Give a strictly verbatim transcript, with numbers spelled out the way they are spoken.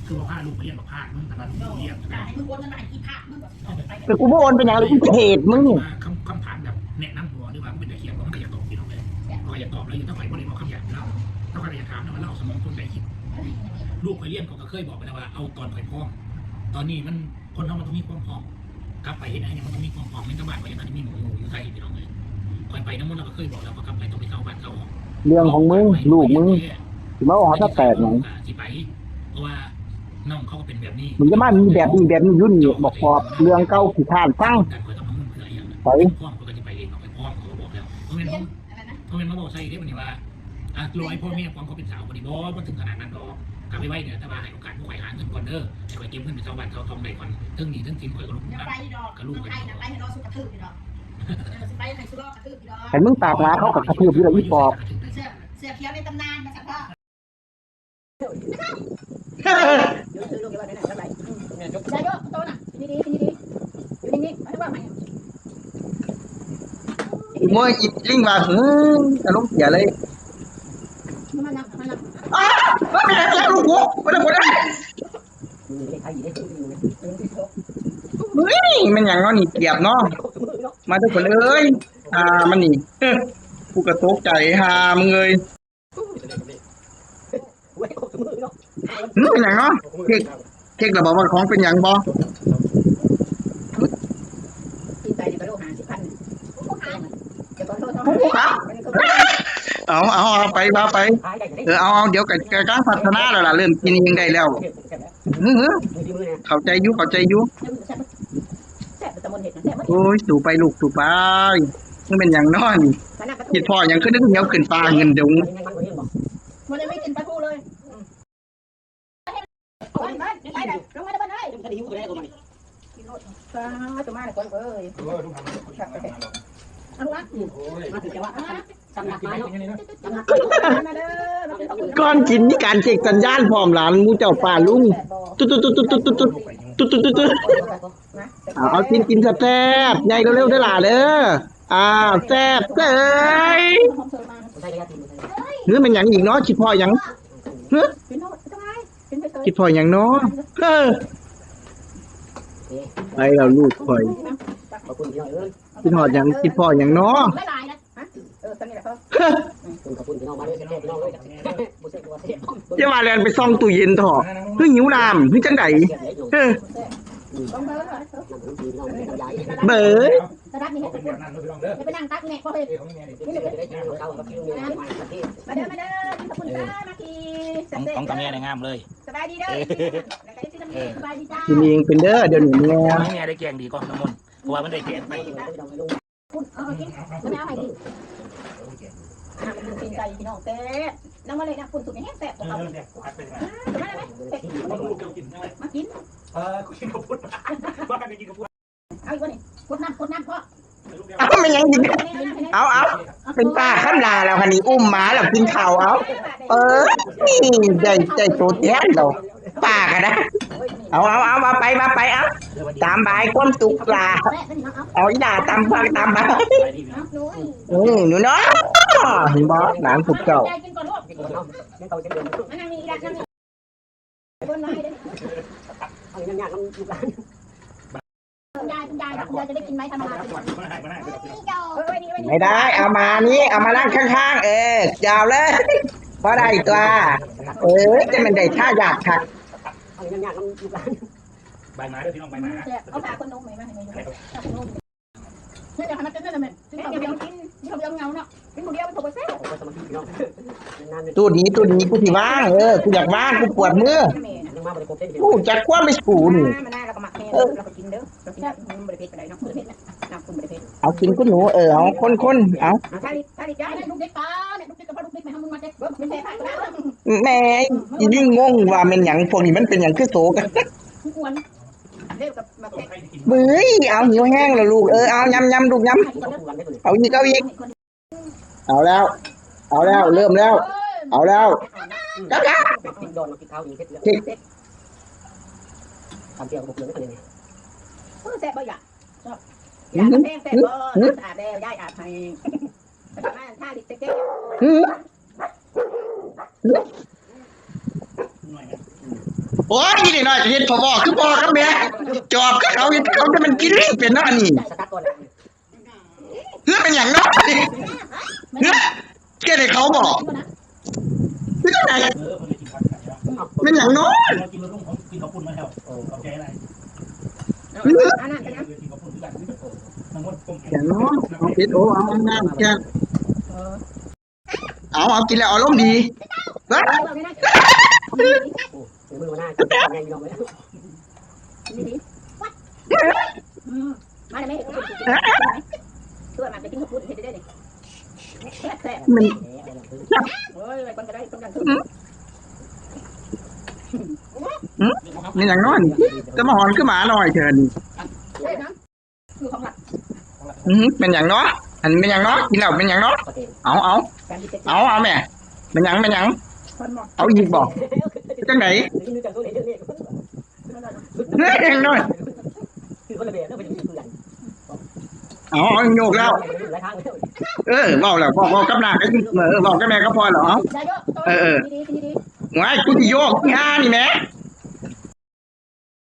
คือว่าพาลูกไปเรียนบักพร้าวมึงแต่ว่าลูกเรียน แต่กูบ่โอนไปหยังเลย กูเกลียดมึง คำคำถามแบบแนะนำบ่ หรือว่ามึงเป็นตาเขียนบ่ มึงก็อยากตอบพี่น้องเลย ก็อยากตอบแล้ว ถ้าข่อยบ่ได้บอกคำหยาบเล่า ถ้าข่อยอยากถามแล้วมันเล่าสมองคนใดคิด ลูกข่อยเรียนเขาก็เคยบอกไปแล้วว่าเอาตอนข่อยพร้อม ตอนนี้มันคนเฮามันต้องมีความพร้อม กลับไปเฮ็ดหยังเนี่ยมันต้องมีความพร้อม แม่นแต่บ้านข่อยยังทันได้มีหมู่อยู่ไทยพี่น้องเลย ข่อยไปนำมันแล้วก็เคยบอกแล้วว่ากลับไปต้องไปเซาบ้านเซาห้อง เรื่องของมึง ลูกมึง สิมาบอกเขาถ้าแตกหยัง สิไป เพราะว่าน้องเขาก็เป็นแบบนี้ มึงจะมามีแบบนี้แบบนี้อยู่นี่ บอกปอบ เรื่องเก่าขี้คร้านฟัง กันข่อยก็มามุ่งเพื่ออีหยัง ไป พร้อมเขาก็สิไปเอง ข่อยพร้อมเขาก็บอกแล้วเพราะแม่น อะไรนะ เพราะแม่นมาบอกใส่เด้บัดนี้ว่า อ่ะ รอให้พ่อแม่พร้อมเขาเป็นสาวบัดนี้ บ่ บ่ถึงขนาดนั้นดอก กลับไปไว้เนี่ย แต่ว่าให้โอกาสพวกข่อยหาเงินก่อนเด้อ ให้ข่อยเก็บเงินไปเซาบ้านเซาช่องได้ก่อน เทิงหนี้เทิงสินข่อยก็ลุก อย่าไปดอก ก็ลุก ไปนะ ไปให้รอสุกกระทืบอยู่ดอก เออ สิไปให้สุกกระทืบอยู่ดอก คันมึงปากหมาเขาก็กระทืบอยู่แล้วอีปอบ เสือ เสือเขียวในตำนานมาสักพ่อ อย่าโยกโตน่ะ ดีๆ ดีๆ อยู่นิ่งๆ ไม่ว่าใหม่ อีโมยอีลิงว่า เฮ้ย อารมณ์เสียเลย มันนั่ง มันนั่ง อ้า มันเป็นอะไรลูกกู มันเป็นอะไร เฮ้ย มันหยังเนาะนี่ เกลียดเนาะ มาทุกคนเอ้ย อ่า มันนี่ เอ้อ กูก็ตกใจ หามึงเอ้ย หืม เป็นหยังเนาะ เช็ค เช็คแล้วบอกว่าของเป็นหยังบ่ กินไปเนี่ยกระโดดหาสิบพัน จะขอโทษเนาะ ครับ มันก็ เอา เอา เอาไป ว่าไป ขายได้ เออ เอา เอา เดี๋ยวก็ ก็ ก็พัฒนาแล้วล่ะ เริ่มกินเองได้แล้ว หือ หือ เข้าใจอยู่ เข้าใจอยู่ แซ่บ แซ่บ แต่มันเห็ดนะ แซ่บ โอ้ย สู่ไปลูก สู่ไป มันเป็นหยังเนาะนี่ คิดพ่อหยังคือนึกเหนียวขึ้นฟ้าเงินดง มันยังไม่กินปลาทูเลย ไปเลย ลงมาเด้อเพิ่นเอ้ย สาธุมาเลยคนเอ้ย เอาลูกอ่ะ มาถึงจะว่า สำนักมาเนาะ มาเด้อ มากินข้าวปุ้น ก่อนกินมีการเช็คสัญญาณพร้อมหลานหมู่เจ้าป้าลุง ตุ๊ดตุ๊ดตุ๊ดตุ๊ดตุ๊ดตุ๊ดตุ๊ดตุ๊ดตุ๊ดตุ๊ด เอา เอากิน กินแซ่บๆ ใหญ่เร็วๆ เด้อหล่าเด้อ อ้าว แซ่บเอ้ย หรือเป็นหยังอีกเนาะ คิดพ่อหยัง ฮะ คิดพ่อหยังเนาะ เออ ไปแล้วลูกข่อย ขอบคุณพี่น้องเอ้ย คิดฮอดหยัง คิดพ่อหยังเนาะ เออ สนิทแล้ว ขอบคุณพี่น้องมาเลย แซ่บๆ พี่น้องเลย บ่แซ่บบ่ว่าแซ่บ อย่าว่าแล่นไปส่องตู้เย็นเถาะ คือหิวน้ำ คือจังใด เออ เบ้อ ระดับนี้ให้ทุกคน อย่าไปนั่งตักแม่พ่อเฮ้ย นี่หนูก็จะได้กินข้าวกับพี่ลุงเนี่ย มาเด้อ มาเด้อ กินข้าวปุ้นจ้า มากิน ของ ของตาแม่เนี่ยงามเลย สบายดีเด้อ แล้วก็เอฟซีทำงาน สบายดีจ้า กินเองเป็นเด้อ เดี๋ยวนี้แม่ ของแม่ได้แกงดีกว่าน้ำมนต์ เพราะว่ามันได้แกงไป ปุ้น เอา เอากิน แล้วแม่เอาให้กิน อ่ะ มันกินไก่พี่น้องแซ่บ นั่งมาเลยนะ ปุ้นสุดนี่แซ่บกว่าเขาอีก อ่ะ มาเลยไหม มากิน เออ กูกินข้าวปุ้น ว่ากันจะกินข้าวปุ้น เอาอีกวะนี่ กดน้ำ กดน้ำพ่อ เอา ไม่ยังกิน เอา เอา เป็นป้าคำลาแล้วคันนี้ อุ้มหมาแล้วกินข้าว เอา เออ นี่ ได้ ได้ตัวแทนเรา ป้ากันนะ เอา เอา เอา มาไป มาไป เอา ตามบายความสุขล่ะ เอาอีหล่าตามฟังตามบาย อืม หนูเนาะ เห็นบ่ หลานพวกเจ้า คุณยาย คุณยาย คุณยายจะได้กินไหม ทำอาหารเป็น ไม่ได้ เอามานี่ เอามานั่งข้างๆ เออ ยาวเลย บ่ได้ตัว เออ จะมันได้ท่ายากคัก เอาอย่างยากๆ น้ำลูกหลาน ใบหมาด้วยพี่น้อง ใบหมา แซ่บ เอาผ้าขนหนูใหม่มาให้หน่อย ผ้าขนหนู เนี่ยเดี๋ยวให้มันเป็นนั่นแหละแม่ กินข้าวเดียวกิน กินข้าวเดียวเหงาเนาะ กินคนเดียวมันถูกกว่าแซ่บ ขอสมาธิพี่น้อง นานๆ ตู้นี้ ตู้นี้ กูสิว่าง เออ กูอยากว่าง กูปวดมือ แม่นะ ยังมาบ่ได้ครบเด้ กูจักความไม่สูนี่ มา มาหน้าเราก็หมักแม่ เออ เราก็กินเด้อ เรากินแบบมันบ่ได้เผ็ดปานใดเนาะ บ่ได้เผ็ดนะ น้ำปรุงบ่ได้เผ็ด เอากินกูหนู เออ เอาคนๆ เอา อ่ะ ถ้าลิ ถ้าลิย้ายลูกเด็กตาเนี่ย ลูกเด็กกับพ่อลูกเด็กไม่ทำมึงมาเจ๊ เบิ่งเป็นแซ่บ แม่ อีนี่งงว่าแม่นหยัง พวกนี้มันเป็นหยังคือโสกัน อ้วน เรียกกับมาแซ่บ เฮ้ย เอาหิวแห้งแล้วลูก เออ เอายำยำลูกยำ เอาอีก เอาอีก เอาแล้ว เอาแล้ว เริ่มแล้ว เอาแล้ว เอ้ย ครับครับ ดอนมากินข้าวดีเฮ็ดเยอะ เฮ้ย ทำเที่ยวกับพวกเพื่อนไม่เคยเลย เออ แซ่บบ่อยาก ชอบ อยากแซ่บ แซ่บบ่ อืม น้ำสะอาดแล้ว ยายอาบให้ แต่ว่าถ้าลิเจ๊ อืม อืม โอ้ย นี่น้อยก็เฮ็ดพอบอกคือพ่อกับแม่ จอบคือเขาเฮ็ดเขาจะมันกินเล่นเป็นเนาะอันนี้ เพื่อเป็นอย่างน้อยเพื่อเพื่อให้เขาบอกคือจังไหนเป็นอย่างน้อยเพื่อ อันนั้นเป็นยัง อย่างน้อยเอาเผ็ดโอ้เอาน้ำแกง เออ เอาเอากินแล้วเอาลมณ์ดีเฮ้ย เออไม่น่ากิน มือหน้ากินข้าวแกงพี่น้องเลย ดีดีอืมมาเลยแม่เห็ดกระปุกตัวมาเป็นที่กระปุกเห็ดได้เลยแซ่บแซ่บ มัน โอ้ยอะไรกันก็ได้ต้องการ มันอย่างน้อยจะมาหอนคือหมาหน่อยเชิญ ได้นะคือของหลัก อืมเป็นอย่างเนาะอันเป็นอย่างเนาะกินแล้วเป็นอย่างเนาะเอาเอา การที่เจ็ด เอาเอาแม่เป็นอย่างเป็นอย่าง คนหมด เอาอีกบอกจังไหน นี่นึกจังตัวไหนเรื่องนี้ เฮ้ยอย่างน้อย คือคนละแบบแล้วมันจะมีเพื่อน เอาเอาโยกแล้ว หลายทางเลย เออเบาแล้วบอกบอกกับหน้าก็ยิงเออบอกกับแม่ก็พอแล้วเอา ได้เยอะ เออเออ ดีดีดีดี ไว้กูจะโยกที่ห้านี่แม่